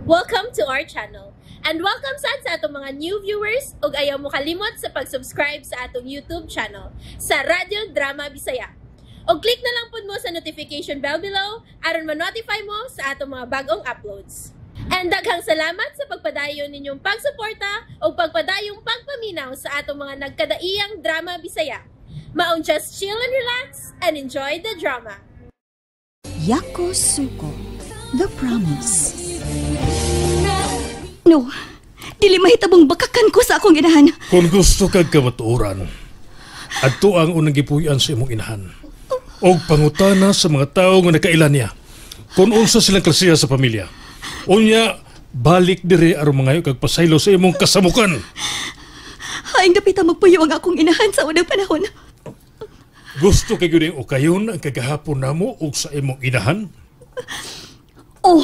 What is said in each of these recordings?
Welcome to our channel. And welcome sad sa atong mga new viewers ug ayaw mo kalimot sa pag-subscribe sa atong YouTube channel sa Radyo Drama Bisaya. Og click na lang pud mo sa notification bell below aron ma-notify mo sa atong mga bagong uploads. And daghang salamat sa pagpadayon ninyong pagsuporta ug pagpadayong pagpaminaw sa atong mga nagkadaiyang drama Bisaya. Maong just chill and relax and enjoy the drama. Yakosuko, The Promise. No, dili mahitabong bakakan ko sa akong inahan. Kung gusto kag kamatuoran, adto ang unang gipuy-an sa imong inahan. Og pangutana sa mga tawo nga nakaila niya. Kung unsa silang klasiya sa pamilya. Unya, balik dire aron mangayo kag pasaylo sa imong kasamukan. Haing dapita magpuyo ang akong inahan sa unang panahon. Gusto kay gyud ukayon ang kagahapon namo og sa imong inahan? Oh,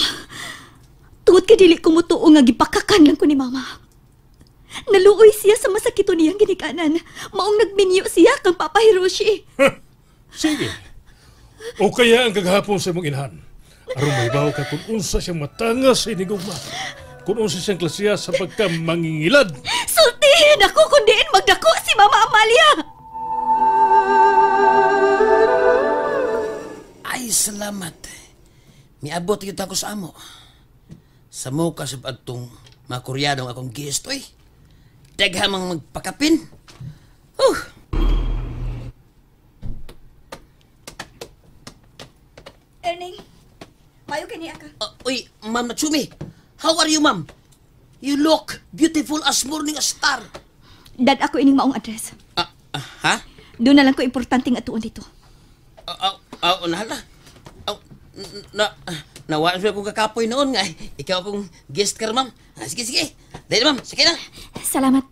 tungod kay dili ko mutuo nga gipakakan lang ko ni Mama. Naluoy siya sa masakito niyang ginikanan. Maong nagminyo siya kang Papa Hiroshi. Sige. O kaya ang kagahapon sa imong inahan. Aron mahibaw ka kung unsa siyang matanga sa inigugma. Kung unsa siyang klasiya sa pagkamangingilad. Sultihin ako kung diin magdako si Mama Amalia. Ay, salamat. Miabot yun ako sa amo. Sa muka sa adtong mga Koreanong akong guest, oy. Daghamang magpakapin. Huh. Erning, mayo kini ka. Uy, Ma'am Natsumi. How are you, ma'am? You look beautiful as morning star. Dad ako ining maong address. Ha? Doon na lang ko importante nga tuon dito. Nahala. Nawaan siya akong kakapoy noon nga. Ikaw akong guest ka, ma'am. Sige, sige. Dahil, ma'am. Sige na. Salamat.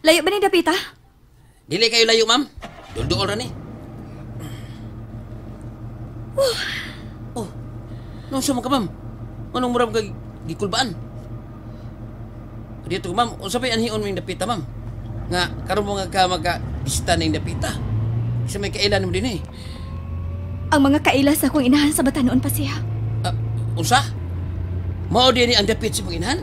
Layo ba ni dapita? Dili kayo layo, ma'am. Dulduol ra ni. Oh. Nung suma ka, ma'am? Anong murag ka gikulbaan? Dito, ma'am. Unsa pa'y anhion mo yung dapita, ma'am? Nga, karon mo nga ka magka-bisita na yung dapita. Isa may kailan mo din eh. Ang mga kaila sa akong inahan sa bata noon pa siya. Unsa? Mao din ang dapit sa mong inahan?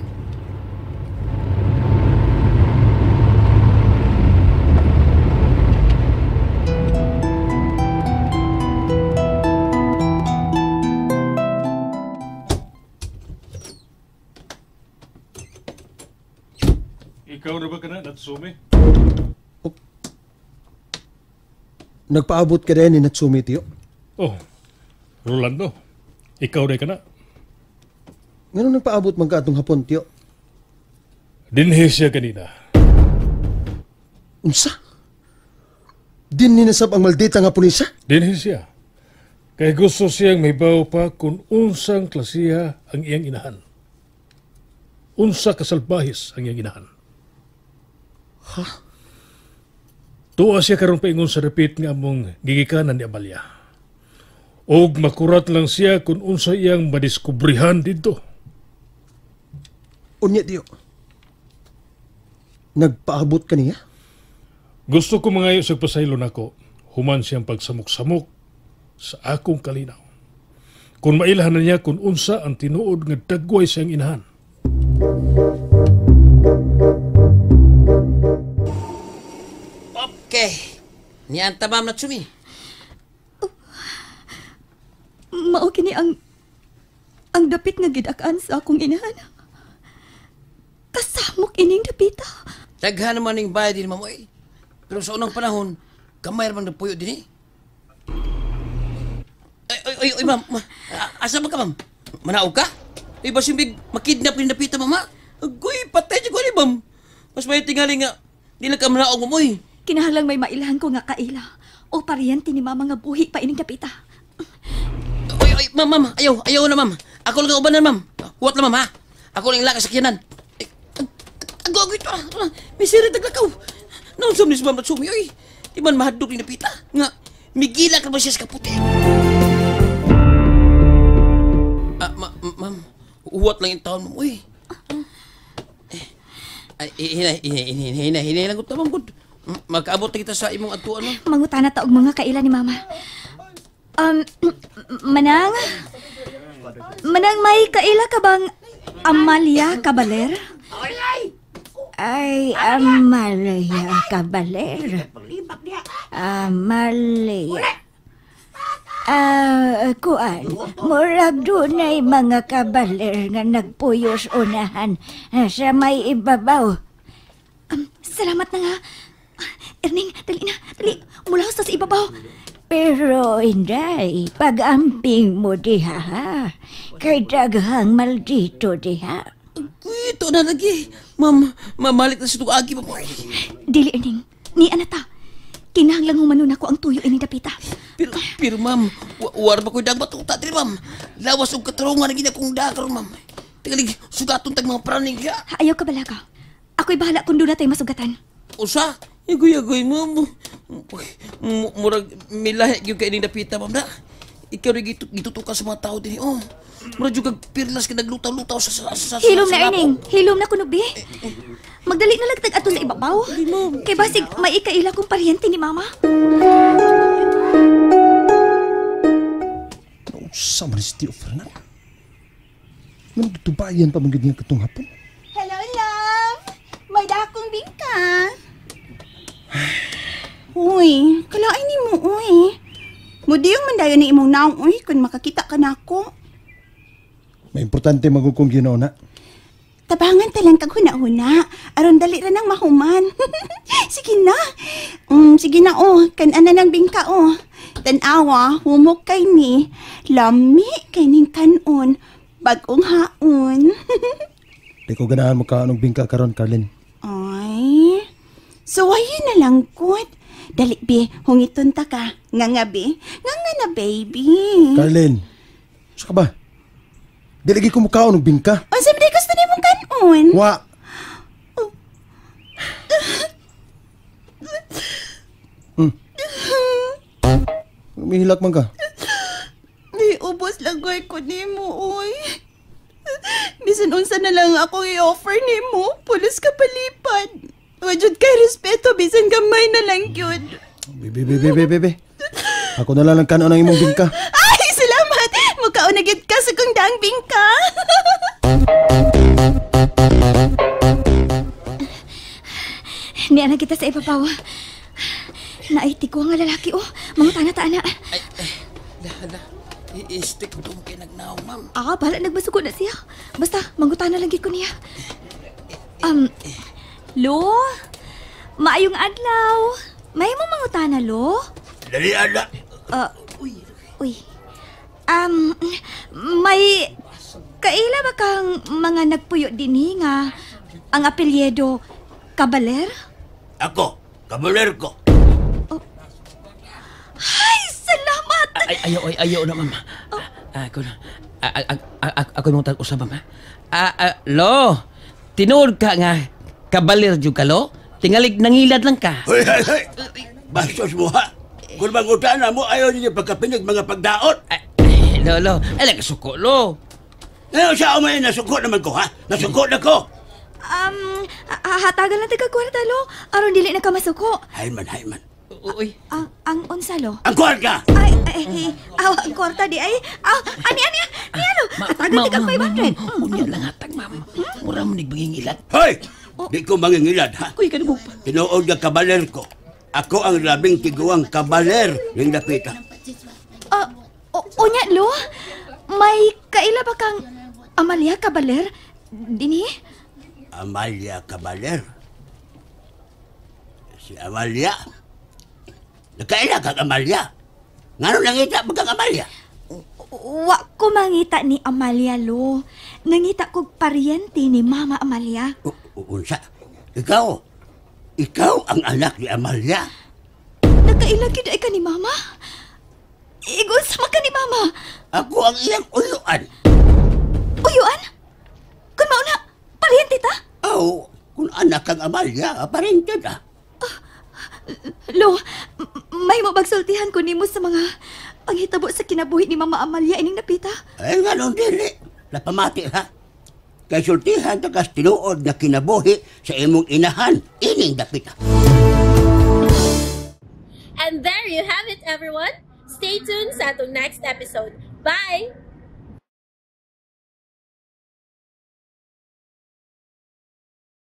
Ikaw na ba ka na, Natsumi? Oh. Nagpaabot ka rin ni Natsumi, tiyo? Oh, Rolando, ikaw rin ka na. Ngano nagpaabot man ka atong hapon, tiyo? Dinhi siya kanina. Unsa? Dinhi nasab ang maldita nga pulisya? Dinhi siya. Kay gusto siyang mahibaw pa kung unsang klasiha ang iyang inahan. Unsa kasalbahis ang iyang inahan. Ha? Tuwa siya karon paingon sa repeat nga among gigikanan ni Amalia. Og makurat lang siya kung unsa iyang madiskubrihan didto. Unya, tiyo. Nagpaabot ka niya? Gusto ko mangayo sa pasaylo nako, human siyang pagsamok-samok sa akong kalinaw. Kung mailhan na niya kung unsa ang tinuod nga dagway siyang inahan. Okay. Nianta, Ma'am Natsumi. Oh. Mao kini ang dapit nga gidak-an sa akong inahan. Kasamok ining dapita. Daghan naman ning bayad din, ma'am. Oy. Pero sa unang panahon, gamay ra man nagpuyo din eh. Ay, ay, ma'am. Asa ba ka, ma'am? Manaog ka? Ay, basin big makidnap ni dapita, mama. Agoy, patay siya ko ni, ma'am. Mas may tingali nga, di lang ka manaog, ma'am, oy. Kinahanglang may mailhan ko nga kaila o paryente ni mama nga buhi pa ining dapita. Oy, oy, ma'am, ma'am, ayaw, ayaw na, ma'am. Ako lang ang ubanan, ma'am. Huwat na, ma'am, ha? Ako lang ilaka sa sakyanan. Agoy, agoy, ito, may sirit naglakaw. Naunsom ni si Ma'am Natsumi, oy. Di man mahadlok ni dapita. Nga, migila ka ba siya sa kaputi? Ma'am, huwat lang yung taon, ma'am, oy. Ay, hinay, hinay, hinay, hinay, hinay lang ko, ma'am, good. Makaabot na kita sa imong atuan, ma'am. Mangutana ta og mga kaila ni Mama. Manang? Manang, may kaila ka bang Amalia Cabaler? Ay, Amalia Cabaler. Amalia. Ah, kuan, murag dunay mga kabaler nga nagpuyos unahan sa may ibabaw. Salamat na nga. Erning, dali na, dali. Mula sa ibabaw. Pero, inday, pag-amping mo diha, ha? Kay daghang maldito diha. Ito na lagi. Ma'am, mamalik na sa itong agi, ma'am. Dili, Erning. Ni anata. Kinahanglang humanon ako ang tuyo ini dapita. Pero ma'am, war ba ko'y dang batuta diri, ma'am? Lawas og katarungan na ginakong dakaron, ma'am. Tingalig, sugaton tag mga praning ya. Ayaw ka bala ka. Ako'y bahala kung doon na tayo masugatan. Usa, yagoy-yagoy, ma'am. Murag milahi gyud kay ining dapita, ma'am na. Ikaw rin gitutukan sa mga tao din, oh. Murag jud kag pirlas ka naglutaw-lutaw sa Hilom sa na, Erning. Hilom na kuno, be. Magdali na lagtag ato sa ibabaw. Kay basig may ikaila kong paryente ni Mama. Nausa man si Tio Fernan. Manong tutubayan pa man gid niya katong hapon. Hello, love! May dakong bingka. Uy, kalain ni mo, uy. Mudiyong man dayon ni imong naong, uy, kung makakita ka na ako. May importante magugkong ginaw na. Tabangan talang kag huna-huna. Aron dali ra nang mahuman. Sige na. Sige na, oh. Kan-ana ng bingka, oh. Tan-awa, humok kay ni. Lami kay ning kanon. Bagong haon. Di ko ganahan mo kaanong bingka karon, Carlin. Ay, so ayun na lang, good. Dali, be, hungiton ta ka. Nga nga, be. Nga nga na, baby. Carlin, sa ka ba? Di lagi ko mukaon og bingka. O, sabi di gusto ni mong kanon. Wa. Umihilak man ka. Di, ubos lagoy ko ni mo, uy. Bisan unsa na lang ako i-offer ni mo. Pulos ka palipad. Wajud kay respeto, bisan gamay na lang yun. Bebe, bebe, bebe, bebe. Ako na lang ang kanon ang imong bingka. Ay, salamat! Mukhaon na gyud ka sa kong daang bingka. Niya na kita sa ibabaw. Naiti ko nga lalaki, oh. Mga tana-tana. Ay, hala. I-stick ko itong kay nagnaong, ma'am. Ah, bahala nagbasuko na siya. Basta, mangutana lang gid ko niya. Lo? Maayong adlaw. May mo mangutana, Lo? Dali, ala. Uy. May kaila ba kang mga nagpuyo dinhi nga ang apelyido Cabaler? Ako, Cabaler ko. Oh. Ay, salamat! Ay, ayaw, ay, ayaw na, ma'am. Ako na. Ako yung tag-usap, ma'am. Lo, tinuod ka nga, Cabaler jud ka, lo? Tingalig, nangilad lang ka. Hoy, hoy, hoy! Bastos mo, ha? Kung mangutana mo, ayaw ninyo pagkapinig mga pagdaot. Ay, lo, lo. Ay, nagsuko, lo. Ngayon sa umay, nasuko naman ko, ha? Nasuko na ko. Hatagan lang taga-kwarta, lo. Aron dili na ka masuko. Hayman, hayman. Uy. Ang unsa, lo? Ang kwarta! Ay, ay, aw, ang kwarta di ay. Aw, ani, ani, ani, ano? Hatagan taga 500. Unya lang hatag, ma'am. Mura mo nagmangingilad. Hoy! Di ko mangingilad, ha? Uy, kanimo pa. Tinuod nga kabaler ko. Ako ang labing tiguang kabaler ng dapita. Unya, lo? May kaila ba kang Amalia Cabaler? Dinhi? Amalia Cabaler? Si Amalia? Nakaila kang Amalia? Ngano nangita ba kang Amalia? Wa ko mangita ni Amalia, lo. Nangita kog paryente ni Mama Amalia. Unsa? Ikaw? Ikaw ang anak ni Amalia? Nakaila gyud ay ka ni Mama? Igon sama ka ni Mama? Ako ang iyang uyuan. Uyuan? Kung mauna, paryente ta? Aw, kung anak kang Amalia, paryente ta. Lo, may mabagsultihan ko nimo sa mga panghitabo sa kinabuhi ni Mama Amalia ining napita. Ay, nga nung dili. Napamati, ha? Kay sultihan ta kas tinuod na kinabuhi sa imong inahan, ining dapita. And there you have it, everyone. Stay tuned sa atong next episode. Bye!